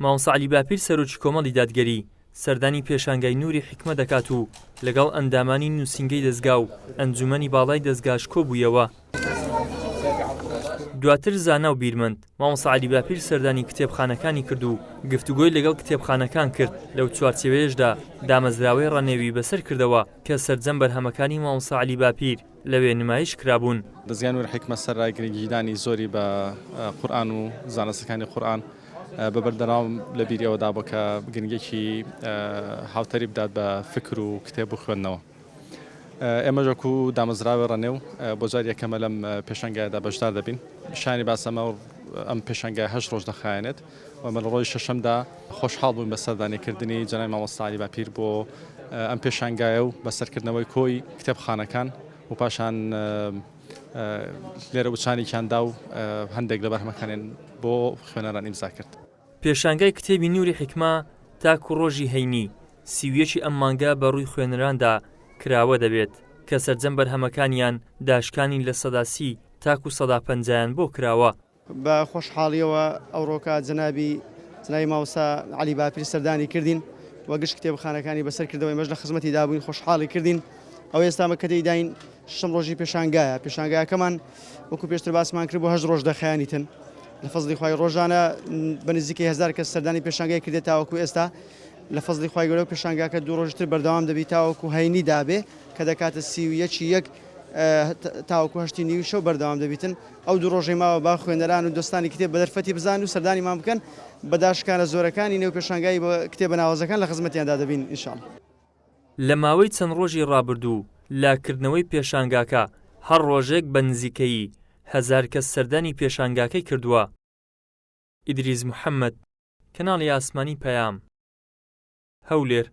مامۆستا عەلی باپیر سەرۆکی کۆمەڵی دادگەری، سەردانی پێشانگای نوری حیکمە دەکات و لەگەڵ ئەندامانی نووسینگەی دەزگا و ئەنجوومەنی باڵای دەزگاش کۆبوویەوە. دواتر زانا و بیرمەند، مامۆستا عەلی باپیر سەردانی کتێبخانەکانی کرد و گفتوگۆی لەگەڵ کتێبخانەکان کرد، لەو چوارچێوەیەشدا دامەزراوەی ڕەنێوی بەسەر کردەوە کە سەرجەم بەرهەمەکانی مامۆستا عەلی باپیر لەوێ نمایش کرابوون. دەزگای نور حیکمە سەرای گرنگیدانی زۆری بە قورئان و زانستەکانی قورئان بە بەردەوام لە بیری ئەوەدا بوو کە گرنگیەکی هاوتەریب بدات بە فکر و کتێب و خوێندنەوە. ئێمەش وەکو دامەزراوەی ڕەنێو بۆ جاری یەکەمە لەم پێشانگایەدا بەشدار دەبین. شایانی باسە ئەمە ئەم پێشانگایە هەشت ڕۆژ دەخایەنێت و ئێمە لە ڕۆژی شەشەمدا خۆشحاڵ بووین بە سەردانیکردنی جەنابی مامۆستا عەلی باپیر بۆ ئەم پێشانگایە و بەسەرکردنەوەی کۆی کتێبخانەکان و پاشان لێرە وچانێکیان دا و هەندێک لە بەرهەمەکانیان بۆ خوێنەران ئیمزا کرد. پێشانگای کتێبی نوری حیکمە تاکو ڕۆژی هەینی، 31 ی ئەم مانگە بە ڕووی خوێنەراندا کراوە دەبێت، کە سەرجەم بەرهەمەکانیان داشکانی 30% تاکو سەدا پەنجایان بۆ کراوە. بە خۆشحاڵیەوە ئەوڕۆکە جەنابی جەنابی مامۆستا عەلی باپیر سەردانی کردین و گشت کتێبخانەکانی بەسەر کردەوە ئێمەش لە خزمەتی دابووین خۆشحاڵی کردین ئەو ئێستا مە کە دەیداین شەم ڕۆژی پێشانگایە پێشانگاکەمان وەکو پێشتر باسمان کرد بۆ هەشت ڕۆژ دەخایەنیتن لە فەزڵی خوای ڕۆژانە بە نزیکەی هەزار کەس سەردانی پێشانگای کردێت تاوەکو ئێستا لە فەزڵی خوای گەورە پێشانگاکە دوو ڕۆژتر بەردەوام دەبی تاوەکو هەینی دابێ کە دەکاتە 31 یەک تاوەکو هەشتی نیوی شەو بەردەوام دەبیتن ئەو دوو ڕۆژەی ماوە با خوێنەران و دۆستانی کتێب بە دەرفەتی بزانن و سەردانیمان بکەن، بە داشکانە زۆرەکانی نێو پێشانگای کتێبە ناوازەکان لە خزمەتیاندا دەبین ان شاء اللە. لە ماوەی چەند ڕۆژی ڕابردوو لە کردنەوەی پێشانگاکە هەر ڕۆژێک بە نزیکەیی هەزارکەس سەردانی پێشانگاکەی کردووە. ئیدریس محەمەد، کەناڵی ئاسمانی پەیام، هەولێر.